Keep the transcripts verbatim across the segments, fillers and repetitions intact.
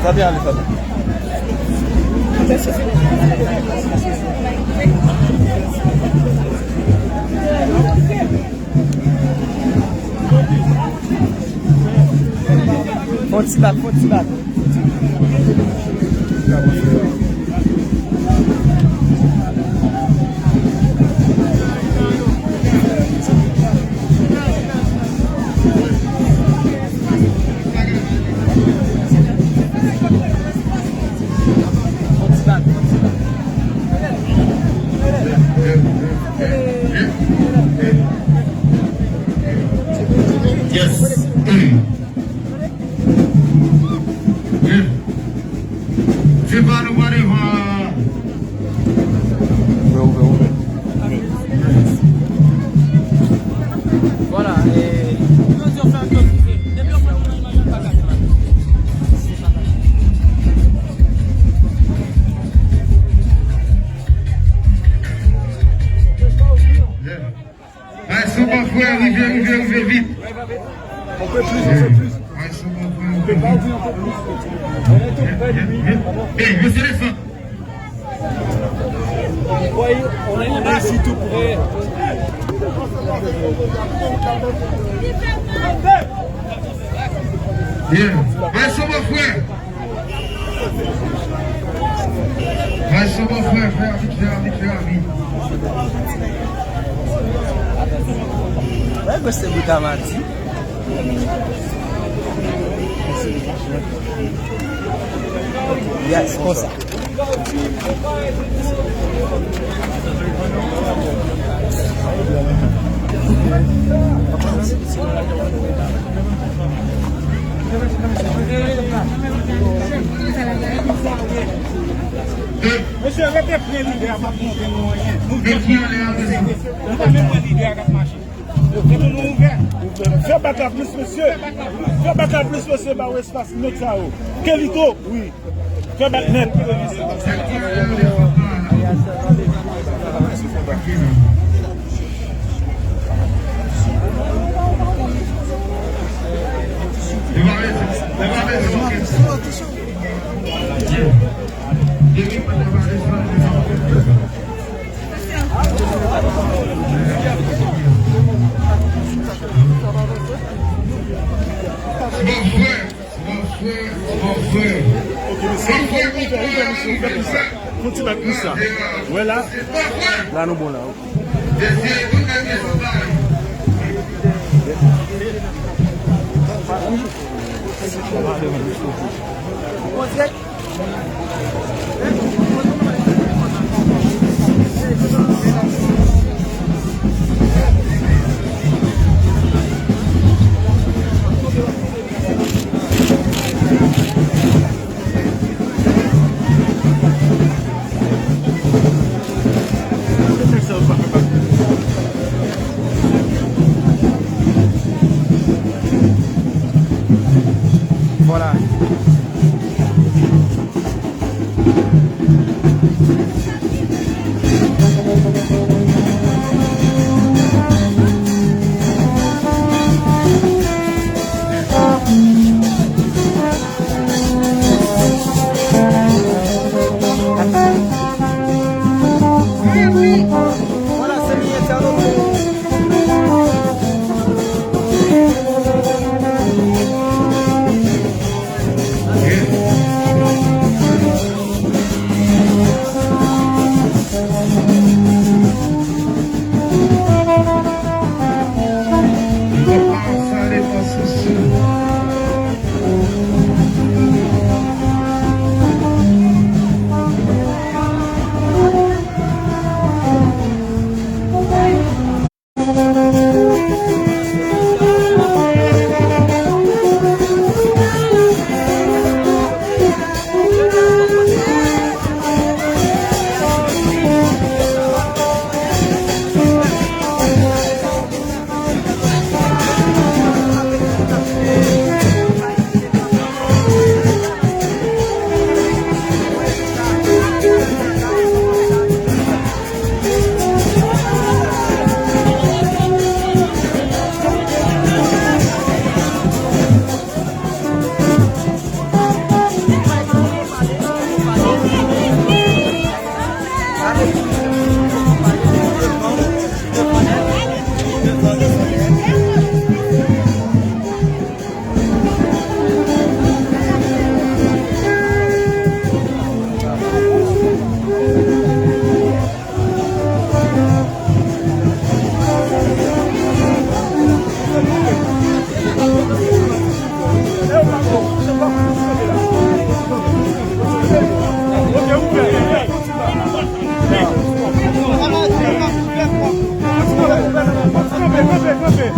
Sa te ale, sa te. Fon ti bak, fon ti bak. Yes. Devan nou pa devan. Ouvè, ouvè, ouvè. Vwala, e, Bay sou bon frè, rive, rive, rive vit. On peut plus, on peut plus. Bay sou bon frè, rive vit. Hey, yo se desann. On est, on est ici tout près. Yeah. Bay sou bon frè. Bay sou bon frè, fè rapid, fè rapid, fè rapid. Wè, gwo se bout a madi. Yes, konsa. Mesye, rete pre lidè a, p ap montre nou anyen. Nou vin pou nou sere. Nou pa menm wè lidè a k ap mache. Fè bak la plis, mesye. Fè bak la plis, mesye, ba w espas nèg sa yo. Kelito, wi. Fè bak nèt. Bon frè, bon frè, bon frè. Bon frè, bon frè, bon frè. Fon ti bak pou sa. Wè la. La nou bon la, ok. Vwala.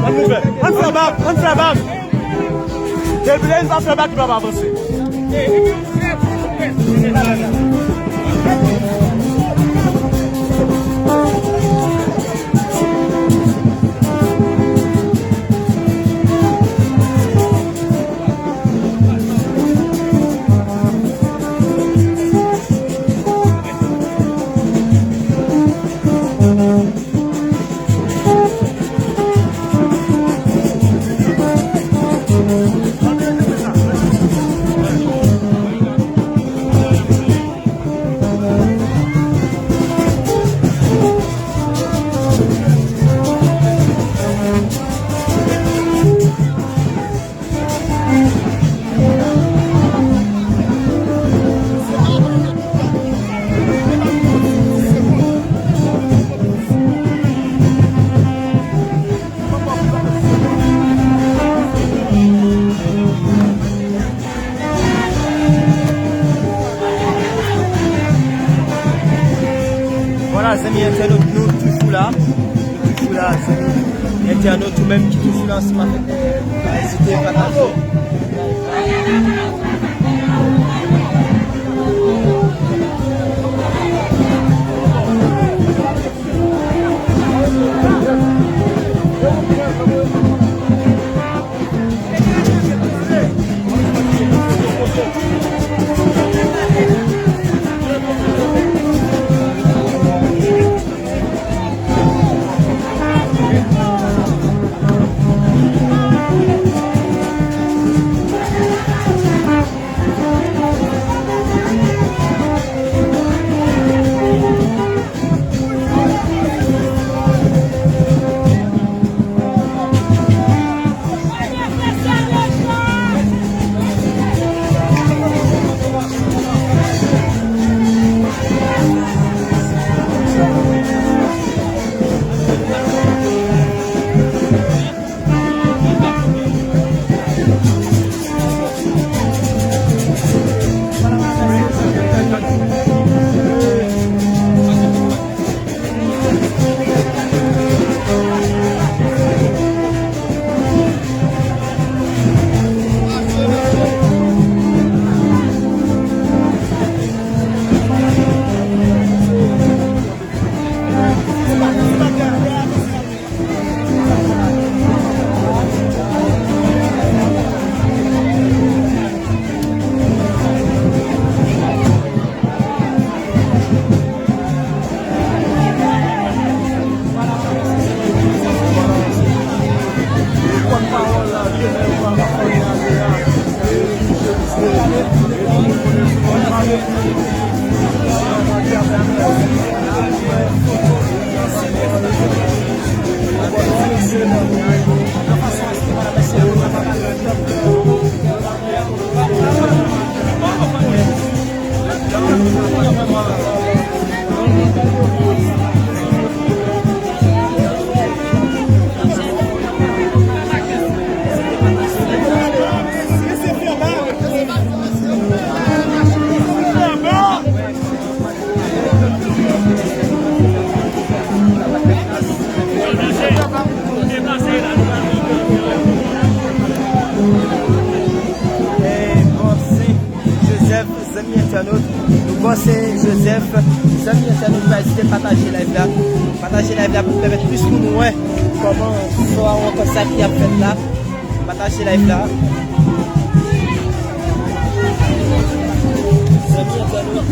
Ann fè, ann fè bak, ann fè bak. Depi lè n pa fè bak, li p ap avanse. Vwala, zanmi entènot, nou toujou la. Nou toujou la, zanmi entènot, ou menm ki toujou la ansanm avèk nou, pa ezite pataje. Joseph, zanmi entènot, nou panse Joseph, zanmi entènot, pa ezite pataje live la. Pataje live la pou pèmèt plis moun wè kòman son an ou ankò sa ki ap fèt la. Pataje live la. Zanmi entènot.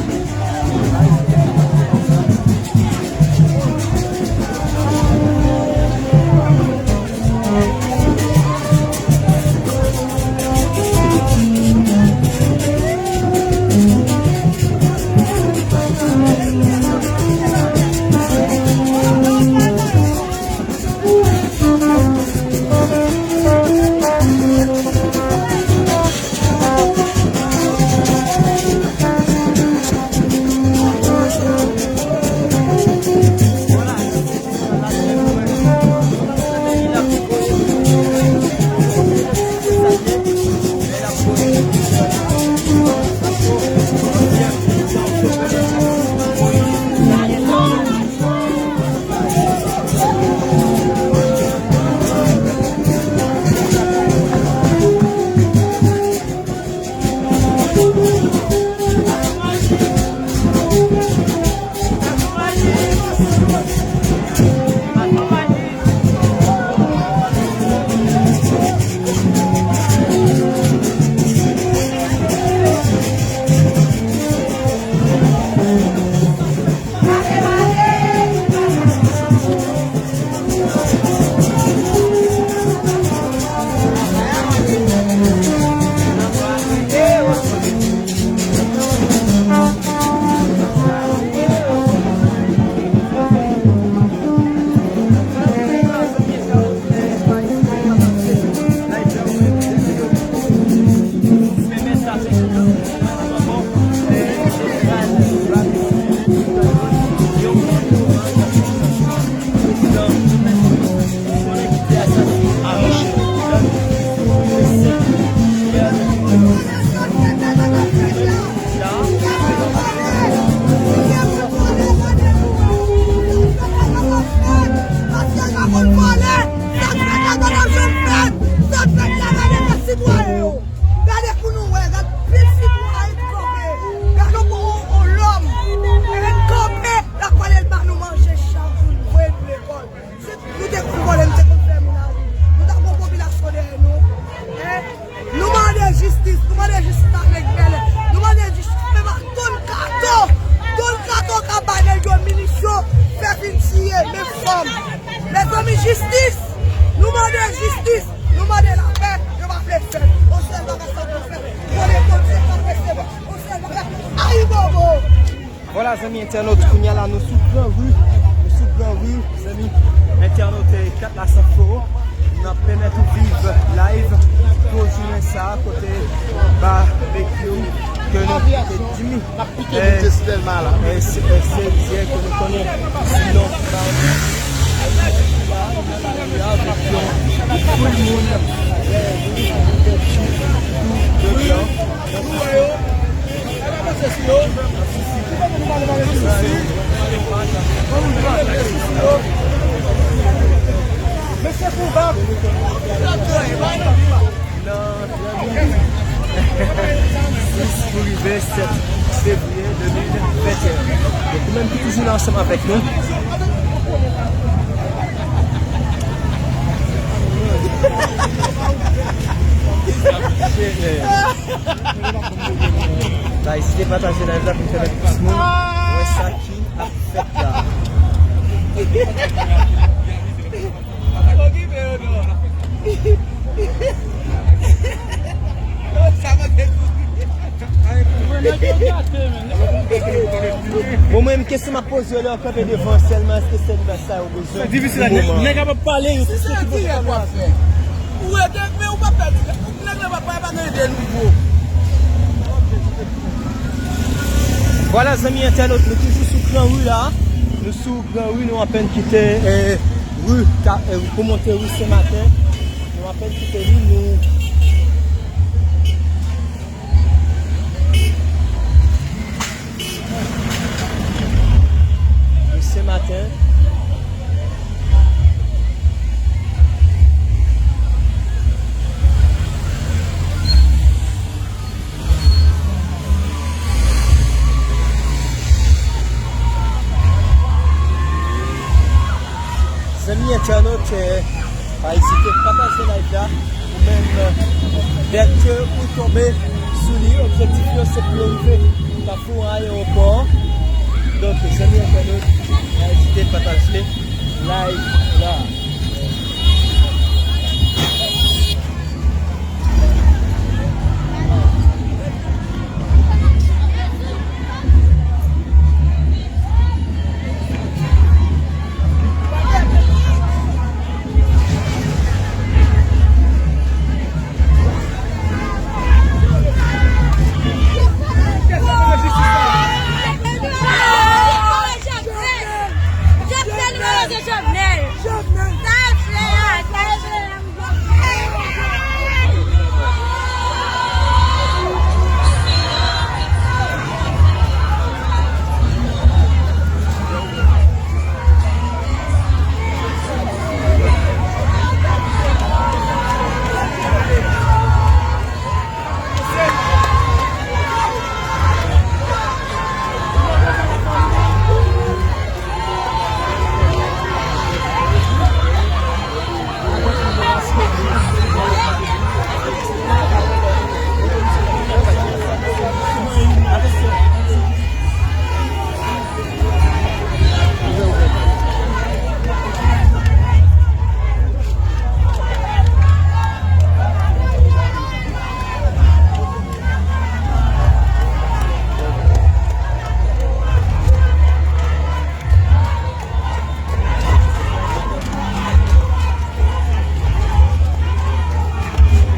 Sitwayen yo, gade pou nou wè, gade pil sitwayen kanpe, gade yon, yon, yon lòm, e kanpe, l ap pale l ba nou manje chak jou, l voye nou lekòl. Si nou te konn vòlè, nou te konn fè moun a ri. Nou t ap gen yon popilasyon dèyè nou. Hein? Nou mande jistis, nou mande jistis a nèg Bèlè. Nou mande jistis menm a Don Kato. Don Kato k ap bay nèg yo minisyon, fè vin tiye, menm fanm. Mezanmi, jistis! Nou mande jistis! Nou mande lapè, yo pa vle fè l. Yon sèl bagay sa pou fè, konnen Bondye pa resevwa. Yon sèl bagay, ayibobo! Vwala, zanmi entènot, kounye a la, nou sou Gran Ri. Nou sou Gran Ri, zanmi entènot, eh, Kat la San Fo. N ap pèmèt ou viv live pou jounen sa a, kote babekyou ke nou te di mi. N ap pike moun te Silèlma la. Eh, se, eh, se dye ke nou konnen si non ba avèk yon foul moun, eh, de blan. Mesye Fouba. Nan sis pou rive sèt fevriye de mil venteyen. Donk, ou menm ki toujou la ansanm avèk nou. Pa ezite pataje live la pou n pèmèt plis moun wè sa ki ap fèt la. Bon, mwen menm, kesyon m ap poze yo, lè yo kanpe devan sèlman, èske sèlman sa yo bezwen? Difisil la, nèg, nèg ap pale, yo. Se sa ki fè w ap fè. Ou rete, men ou pa pèdi. Nèg la pa pale, pa gen de nouvo. Vwala, zanmi entènot, nou toujou sou Gran Ri la. Nou sou Gran Ri, nou apèn kite, eh, ri Ka-, eh, pou monte ri Senmaten. Nou apèn kite li, nou Senmaten. Zanmi entènot, eh, pa ezite pataje live la. Ou menm, eh, dèk ke ou tonbe sou li, objektif yo se pou yo rive Kafou Ayewopò. Donk, zanmi entènot, pa ezite pataje live la. Jovenel! Jovenel! Sa e flè a! Sa e flè a!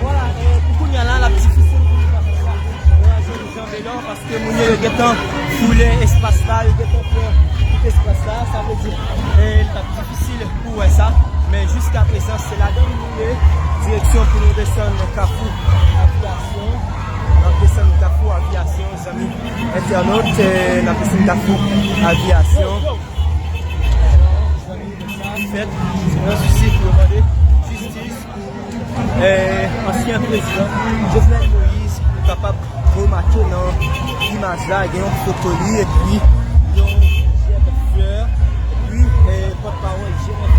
Vwala, eh, pou kounye a la, l ap difisil pou nou pa fè sa. Vwala, jan, jan Delò, paske moun yo, yo gentan foule espas la, yo gentan fè tout espas la, sa vle di, eh, l ap difisil pou wè sa, men jiska prezan, se ladan nou ye, direksyon pou nou desann Kafou Aviyasyon, n ap desann Kafou Aviyasyon, zanmi entènot, eh, n ap desann Kafou Aviyasyon. Fèt, nan sousi pou yo mande jistis pou, eh, Ansyen prezidan Jovenel Moïse, ou kapab remake nan imaj la, gen yon foto li, epi yon jèb flè, epi, eh, pòtpawòl G F,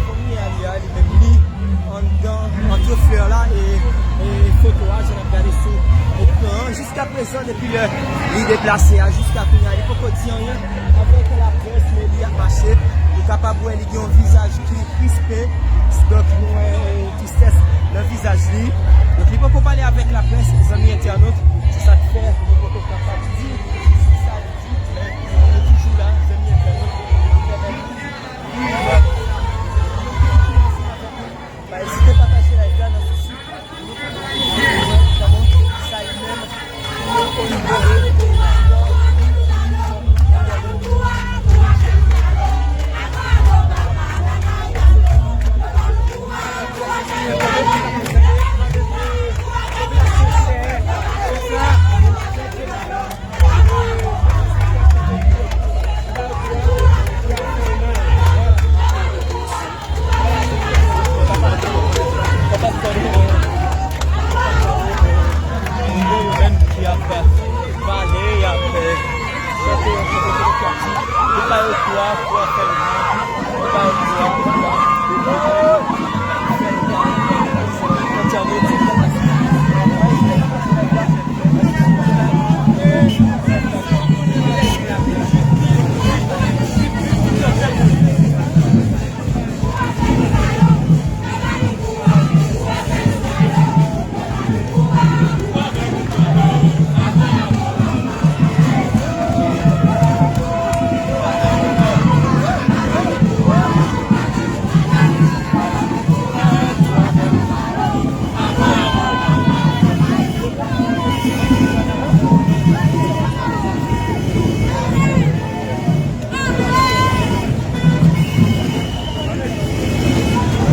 Fanmi Alia, li menm li anndan, antre flè la, e, e foto a, jan n ap gade sou ekran an, jiska prezan, depi lè li deplase a, jiska kounye a, li poko di anyen avèk laprès, men li ap mache. Ou kapab wè li gen yon vizaj ki krispe, donk nou wè, eh, tristès nan vizaj li. Donk, li poko pale avèk laprès, zanmi entènot. Se sa k fè nou poko kapab di sa li di, men nou toujou la, zanmi entènot. Pa ezite pataje live la nan sousi pou nou kontinye wè kòman sa ye menm. Menm ki ap pale, y ap, eh, chante yon chante demokratik. Yo pa yo kwa pou fè l. Yo pa yo kwa pou fè l.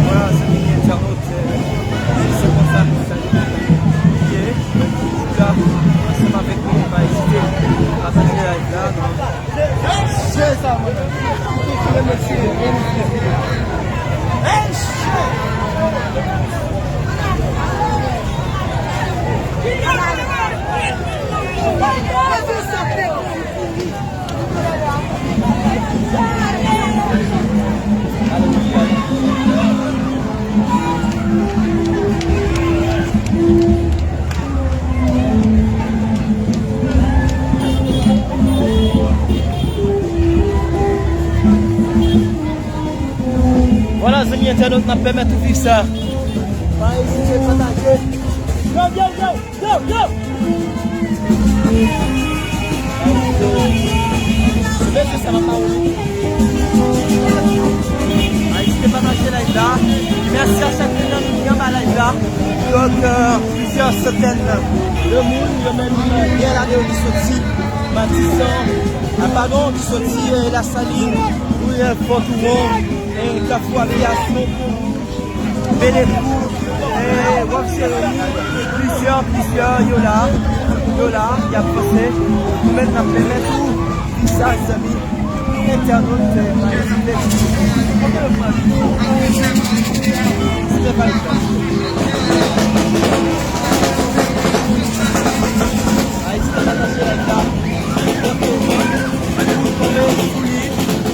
Vwala, zanmi entènot, eh, se konsa sa ye. Tout la, ansanm avèk nou, pa ezite pataje live la, non. Vwala, zanmi entènot, n ap pèmèt ou viv sa. Pa ezite pataje. Yo, yo, yo! Yo, yo! Mesye, sa va pa ou. Ayisyen pa mache live la. Mèsi a chak moun nan ki anba live la. Donk, euh, plizyè santèn de moun, yo menm, euh, gen ladan yo ki soti Matisan, a, padon, ki soti, euh, Lasalin, Riyèl, Fòtowon, euh, Kafou Aviyasyon, Bèlèkou, eh, Wòf Jeremi, plizyè, plizyè, yo la, yo la, y ap panse. Nou menm n ap pèmèt ou, visaj zanmi, entènot, eh, pa ezite. Kote yo pran? Ayisyen pa mache live la.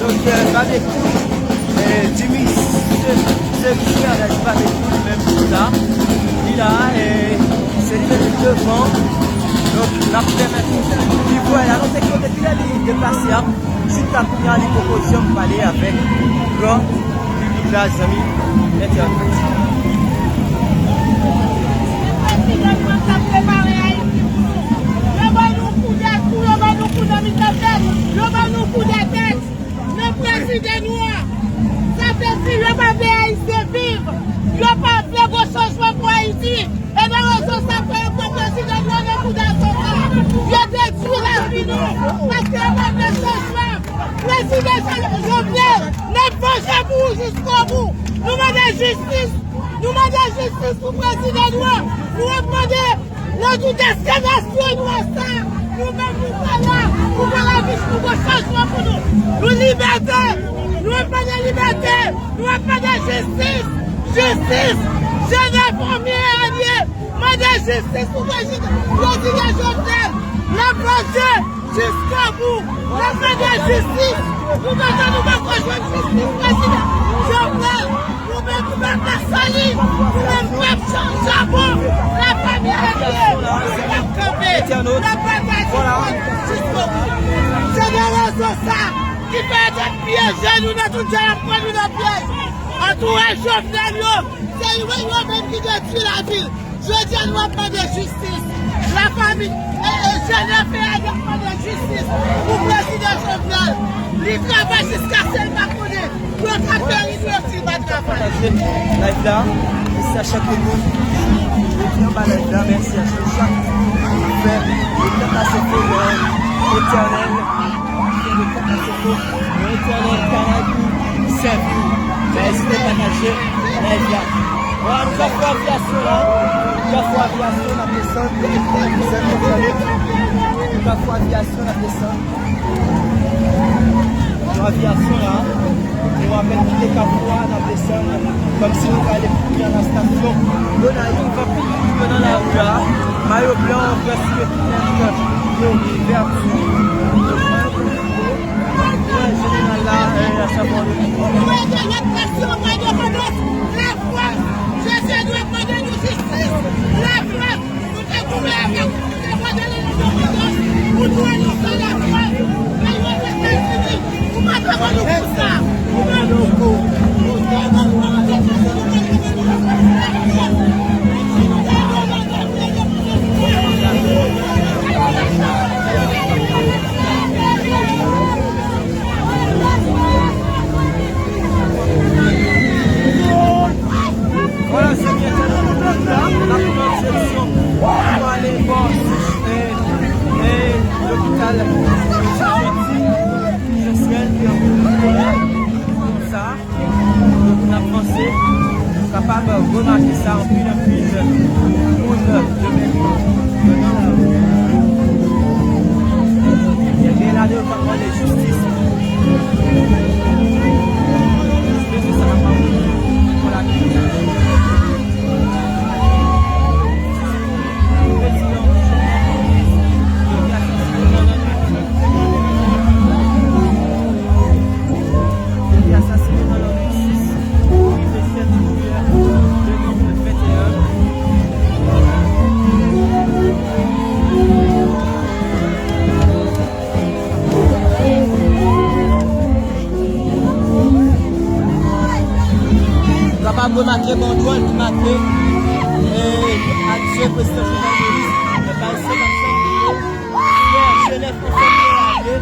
Donk, eh, Babekyou, eh, Jimmy, se, se misye a, li pa te koul menm pou sa. Li la, eh, se li menm ki devan. Donk, n ap pèmèt li vwè la. Nou te kote depi lè li deplase a, jiska kounye a, li poko janm pale avèk gran piblik la, zanmi entènot. Prezidan Trump ap prepare Ayiti pou nou. Yo ban nou kou dèt, kou, yo ban nou kou nan mitan tèt, yo ban nou kou dètèt. Men prezidan nou an, sa vle di yo pa vle Ayisyen viv. Yo pa vle gwo chanjman pou Ayiti. E nan rezon sa fè yo pran prezidan nou an nan kou dètèt la. Yo detwi lavi nou. Paske yo pa vle chanjman. Prezidan Jovenel, n ap vanje pou ou jiskobou. Nou mande jistis. Nou mande jistis pou prezidan nou an. Nou ap mande nan tout esklav nasyon nwa sa, nou menm nou pa la pou pran lavi, pou pran chanjman pou nou. Nou libète, nou ap mande libète, nou ap mande jistis, jistis, Jenèf, Fanmi e alye. Mande jistis pou prezidan, prezidan Jovenel. N ap mande jiskobou. N ap mande jistis. Pou nou menm nou poko jwenn jistis, prezidan Jovenel. Nou menm, nou menm, pèp Lasalin, nou menm, pèp Chan-, Chabon, lafanmi André, nou p ap kanpe. N ap batay jiskobou. Se nan rezon sa ki fè yo t ap pyeje nou nan tout jan y ap pran nou nan pyèj. Antouraj Jovenel yo, se yo, yo menm ki detwi lavil. Jodi a, nou ap mande jistis. Lafanmi, e, e, jèn F A a, y ap mande jistis pou prezidan Jovenel. Li travay jiskaske l pa konnen. Yo ka fè li, yo di l pa travay. Pataje live la. Mèsi a chak moun ki anba live la. Mèsi a chak moun ki fè le temps à ce que, euh, Etènèl, fè le temps à ce que Etènèl kanal pou sèvi w. Mèsi de pataje live la. Vwala, nou ka fè avyasyon la. Nou ka fè avyasyon, n ap desann. Nou ka fè avyasyon, n ap desann. Yon avyasyon la. Nou apèn kite Kafou a, n ap desann. Kòmsi nou prale pou nan estasyon Gonayiv, yo nan lari a. Mayo blan, vès, yo vèti. Mayo blan. Jeneral la, eh, a sa bon. Lafrans, Jezi dwe mande nou jistis. Lafrans, nou te goumen avèk ou, nou te mande lendepandans, ou touye nou san lafrans. Men yo te sezi, ou pa ta ban nou kou sa. Ou ban nou kou. Ou te ban nou kou. Vwala, se byen sa, nou pran la, n ap pran direksyon pou ale bò, eh, eh, lopital Jezi, Jovenel, ki anpil pwoblèm konsa. Donk, n ap panse nou kapab remake sa, anpil, anpil moun demen yo nan lari. Gen de ladan yo k ap mande jistis. Jistis, se sa k ap mande pou lavi. Prezidan Jovenel Moïse, yo te asasinen nan lannwit. Li te asasinen nan lannwit sis pou rive sèt jiyè de mil venteyen. Kapab remake bandwòl ki make, eh, adye prezidan Jovenel Moïse, eh, bay senkant-senk milyon, frè Jenèf ansanm yo ale.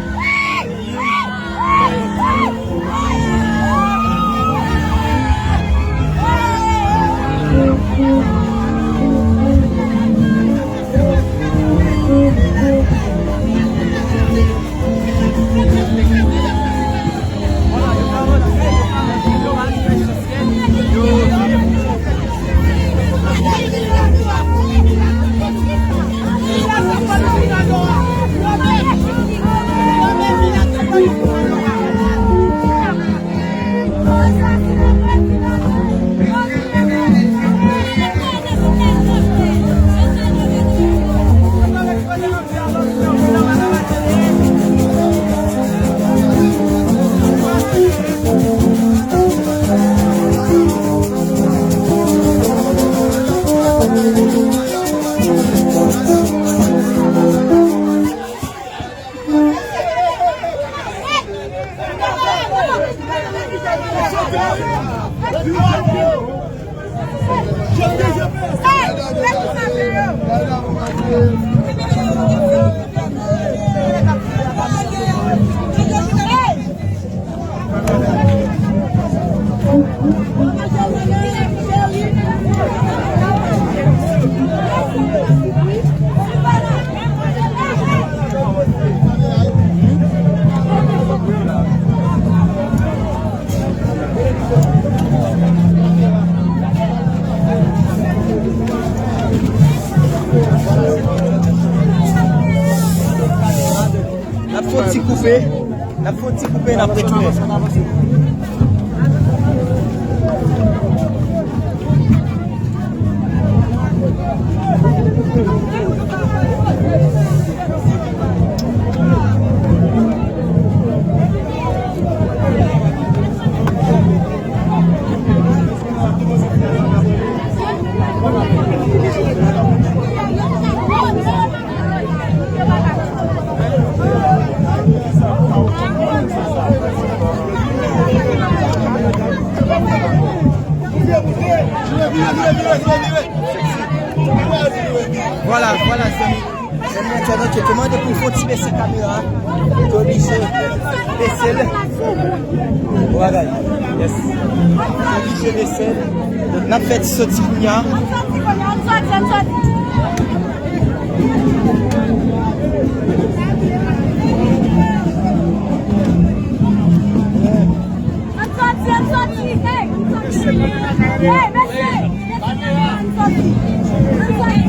N ap fè yon ti koupe, n ap fè yon ti koupe, n ap retounen. Vwala, vwala, zanmi. Zanmi entènot yo, te mande pou fò ti bese kamera a. Te oblije bese l. Bon bagay. Yes. Te oblije bese l. Donk, n ap fè ti soti kounye a. Ann soti, ann soti, hey! Hey, mesye! Ann soti! Ann soti!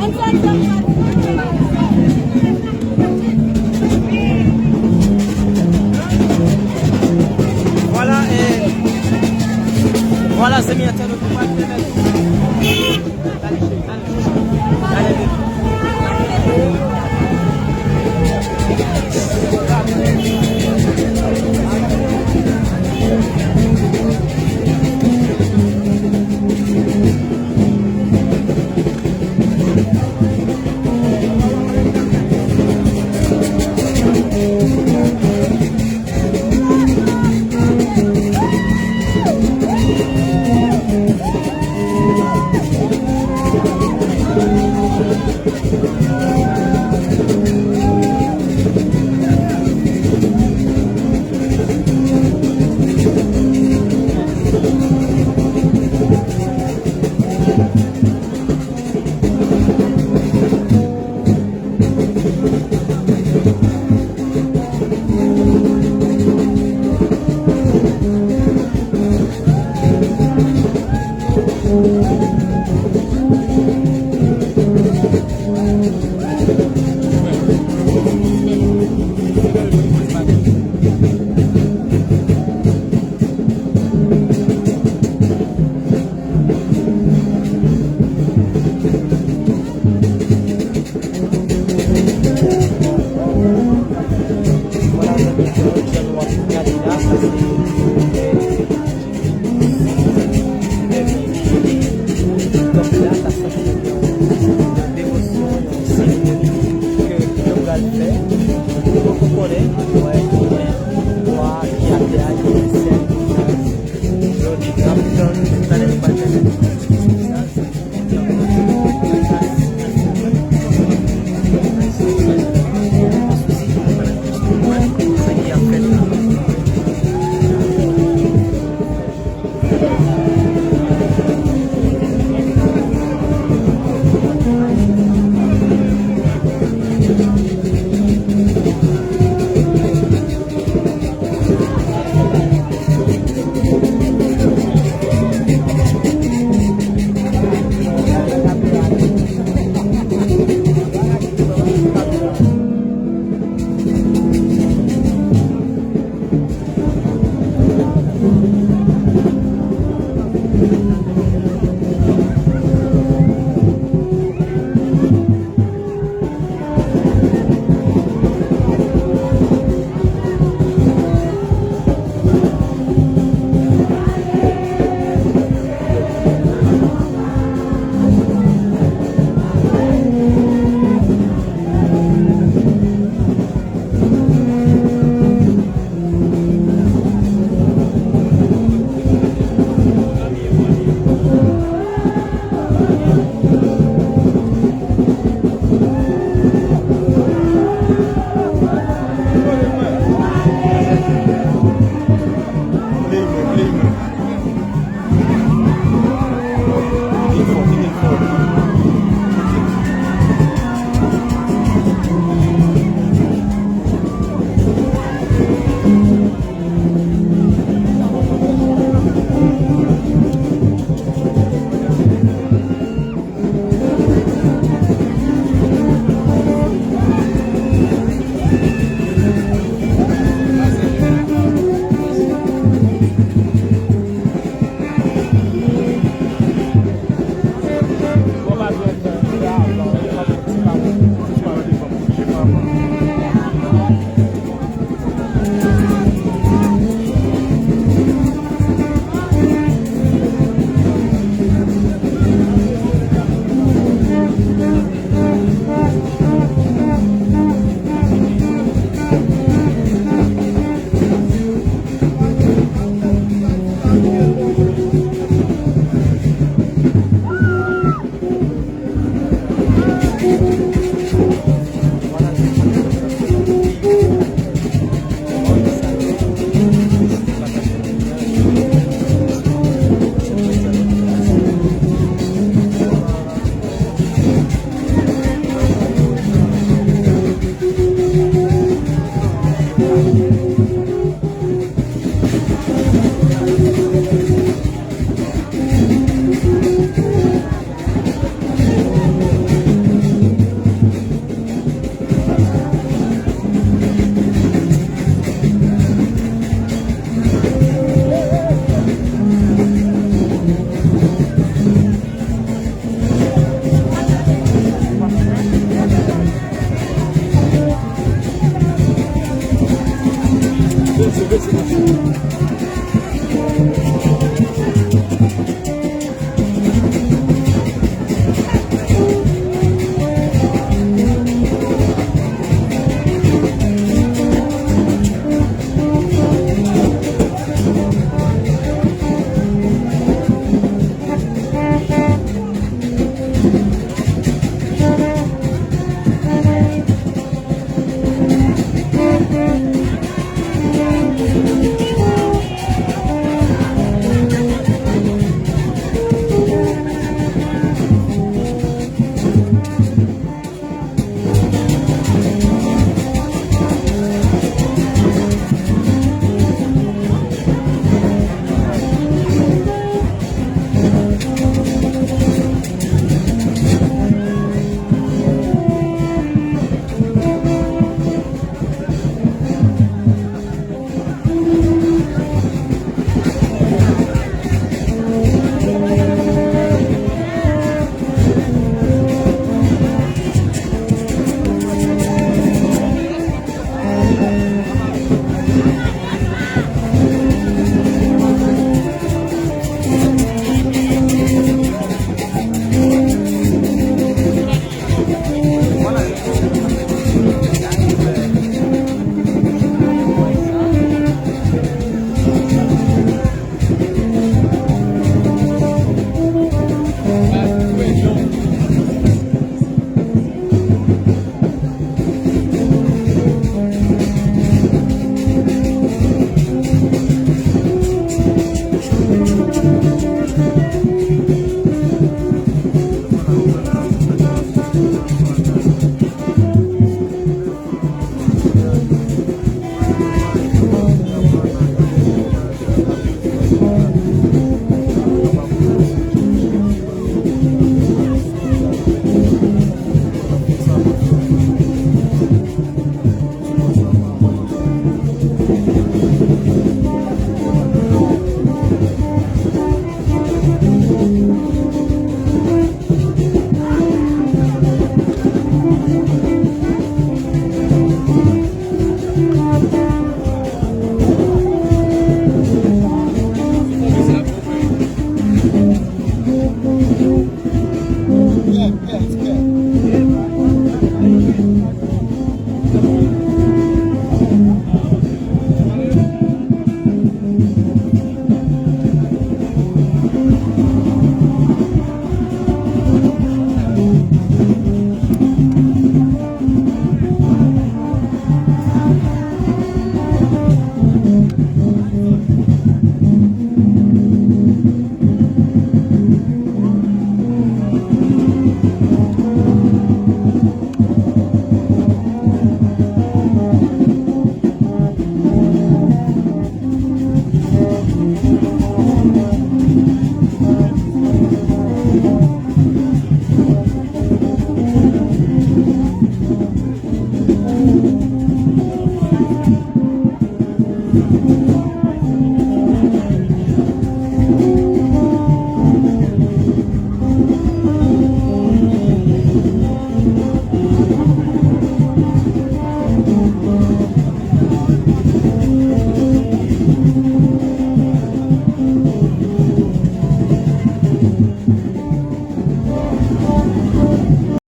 Ann soti, ann soti! Vwala, eh, vwala, zanmi entènot, nou pral fè mèt. Vwala, zanmi entènot, jan nou ap gade la, sa se, eh, lè m fini, donk la, sa se yon devosyon, yon seremoni ke yo pral fè. Ou poko konnen, wè, men bwa ki atè a, ki sèl. Jodi, n ap tann talè nou pral fè.